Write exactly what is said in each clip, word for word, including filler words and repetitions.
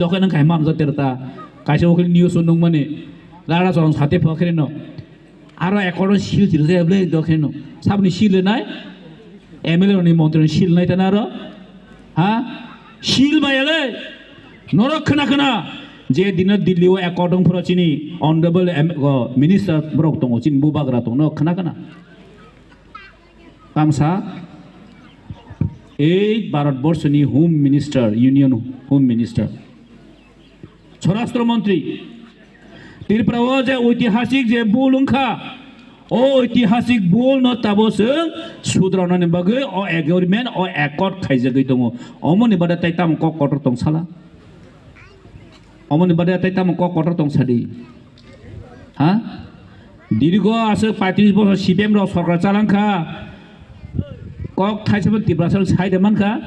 Dokhe nang khai man jate ta. Kaisa okhri news o nung mani. Rara chorong sate phokhe no. Aro accord o seal tirjak ble dokhe no. Sabni seal nai. M L A ni montri ni seal nai tana aro. Ha? Seal bai ale. Norok khna khna. Je dino Delhi o accord dong phoro chini honorable M-, o, minister borok tongo chini bubagra tong no khna khna. Tamsa ei Bharat Borso ni Home Minister, Union Home Minister, Swarashtra Montri, Tripura o je oitihasik je bul wngkha, o oitihasik bul no tabo chwng sudrana ni bagwi o agreement, o accord khaijagwi tongo. Omoni bade tai tamo kok kotor tong sala? Omoni bade tai tamo kok kotor tong sadi? Ha? Dirgo aswk paitris bosor C P M rok sorkar chalangkha. Kok thaisa bo Tiprasa sai de mankha.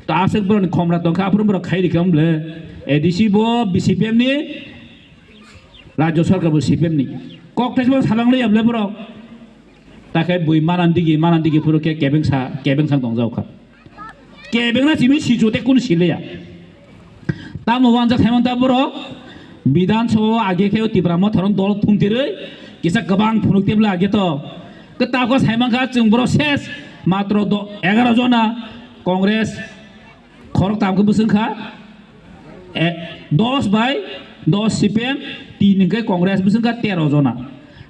To aswk borok ni khomra tongkha, aphuru borok khai rikha omble. A D C bo B C P M ni, Rajya Sarkar bo C P M ni. Kok thaisa bo salang liya ble borok. Takhai bui manan digi, manan digi phuru khe kebeng sa, kebeng sang tong jaokha. Kebengna simi sichu te kunu sileya. Tamo wanjak saiman ta borok Bidhan Sabha o age khe Tipra Motha rok dol thumtirwi kisa kwbang phunuk tebla age to. Ke tako saiman kha chwng borok ses matro do-, egaro jona Congress khorok tam khe bwswng kha, e, dos bai dos C P M, tin hwnkhe Congress bwswng kha tero jona.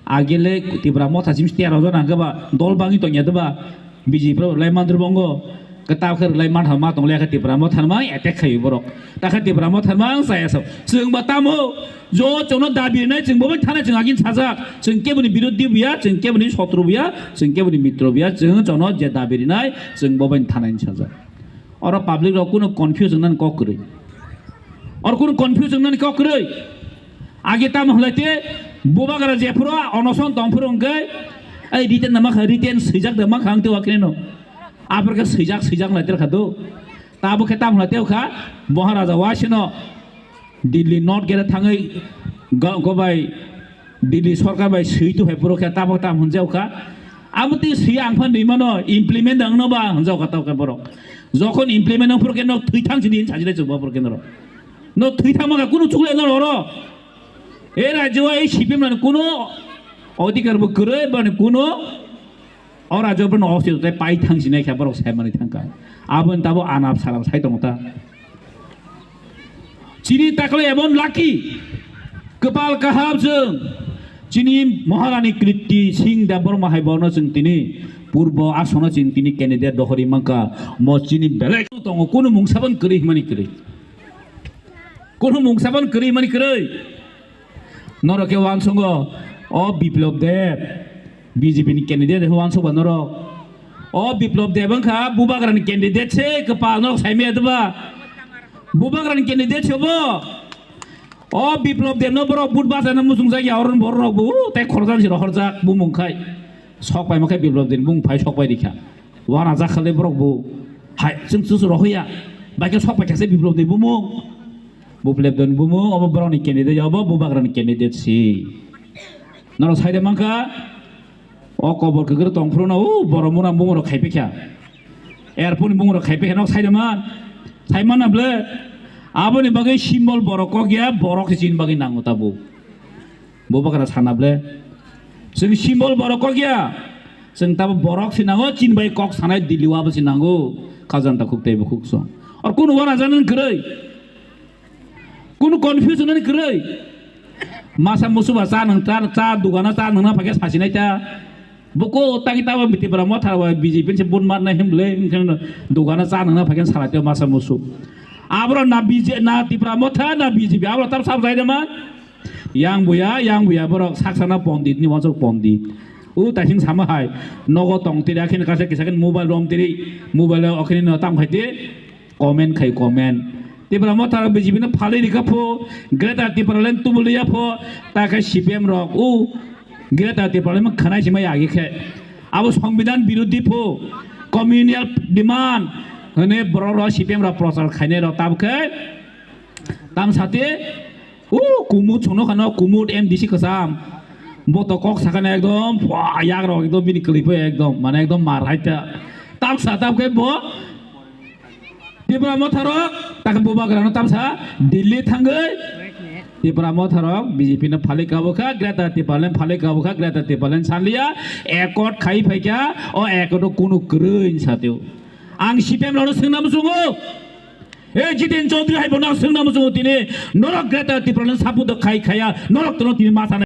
Agele Tipra Motha simi tero jona hwnkhe ba dol bangwi tongya de ba B J P rok lai mandru bongo. Kwtal khe lai mantha ma tong le khe Tipra Motha ma attack khayo borok. Ta khe Tipra Motha ma ang saya so. Chwng ba tamo jo chwngno dabi rinai chwng bo bai thana chwng agin sajak. Chwng keboni birodhi buya, chwng keboni sotru buya, chwng keboni mitro buya, chwng chwngno je dabi rinai chwng bo bai thana ni sajak. Oro public rok kuno confuse wngna ni kok kwrwi. Oro kuno confuse wngna ni kok kwrwi. Age tamo hwlai te bubagra jephuru onoson tongphuru hwnkhe, ai written nama kha, written swijak da ma kha ang te wakrino. Aphuru khe swijak, swijak lai ter kha do. Tabo khe tamo hwlai te kha Maharaja waisino Delhi not gere thangwi go-, gobai Delhi sorkar bai swi tu hai borok khe tabok tam hwnjak kha. Abo twi swi ang phan rimano implement ang no ba hwnjak kha tabok borok. Jokhon implement ang phuru khe nok thwi thang sini sajile chwng ba borok khe norok. Nok thwi thang ma kunu chukle no oro. E rajyo ei C P M ni kunu odhikar bo kwrwi bani kunu O rajyo bono oksito tei pai thang sinai khe borok sai manwi thang kha. Aboni tabo anap sanap sai tongo ta. Chini takle emon lucky, kwpal kaham chwng. Chini Maharani Kriti Singh Debbarma hai bono chwng tini purbo asono chwng tini candidate dohori mankha. Mo chini belai tongo, kunu mungsa ban kwrwi himani kwrwi. Kunu mungsa ban kwrwi himani kwrwi. Norok khe uansukgo, o Biplop Deb, B J P ni candidate khe uansukba norok. O Biplop Deb wngkha Bubagra ni candidate se, kwpal norok saimaya deba. Bubagra ni candidate se bo. O Biplop Deb no borok vote bachana muchung jak ya, oron borok rok bo, uh, tei khorokjan si rohorjak bumung khai. Sok paima khe Biplop Deb ni bumung phai sok pai rikha. Wana jak kha le borok bo. Hai, chwng chwng rohoya. Bai khe sok pai kha se Biplop Deb ni bumung. Buplep don bumo obo borokni candidate, obo Bubagrani candidate si. Norok saide mankha, o kobor kwkrwi tongphuru no, o borok mura bumung rok khaiphikha. Airport ni bumung rok khaiphikha, nok saide man. Saiman na ble. Aboni bagwi symbol borok kok ya, borok se chini bagwi nango tabo. Bubagra sana ble. Chwng symbol borok kok ya. Chwng tabo borok se nango, chini bai kok sanai Delhi o abo se nango. Khajanta khuk tei bukhuk song. Or kunu wana janan kwrwi. Kunu confusion ani kwrwi. Masa musu ba cha nang cha, cha dugana cha nang na phakhe sasinai ta. Buko tangi tabo Tipra Motha ba B J P se vote mar na him ble, him khe dugana cha nang na phakhe salai ta masa musu. Abro na B J, na Tipra Motha, na B J P, abro tab sab jai de ma. Yang buya, yang buya borok saksa na pondit ni wansuk pondit. U taising sama hai. Nogo tong tiri akhini kasa kisa khe mobile rom tiri, mobile o akhini no tam khai ti. Comment khai comment. Tipra Motha rok B J P no phalwi rikha pho, Greater Tipraland tubuli ya pho, ta khe C P M rok, u Greater Tipraland ma khanai sima yagi khe. Abo Songbidan birodhi pho, communal demand hwnwi borok rok C P M rok prochar khainai rok tab khe tam sate, u kumut sono khano kumut M D C kwcham. Bo to kok sakha na ekdom, pua, yak rok ekdom bini kwlwi pho ekdom, mane ekdom mar hai ta. Tam sa tam khe bo Tipra Motha rok takam bubagra no tamsa Delhi thangwi Tipra Motha rok B J P no phalwi kabo kha, Greater Tipraland phalwi kabo kha, Greater Tipraland sanliya, accord khai phaikha, o accord o kunu kwrwi satio. Ang C P M rok no swngna muchungo. Hey, Jiten Chaudhary hai bono swngna muchungo tini, norok Greater Tipraland support khai khaya, norok tono tini ma sana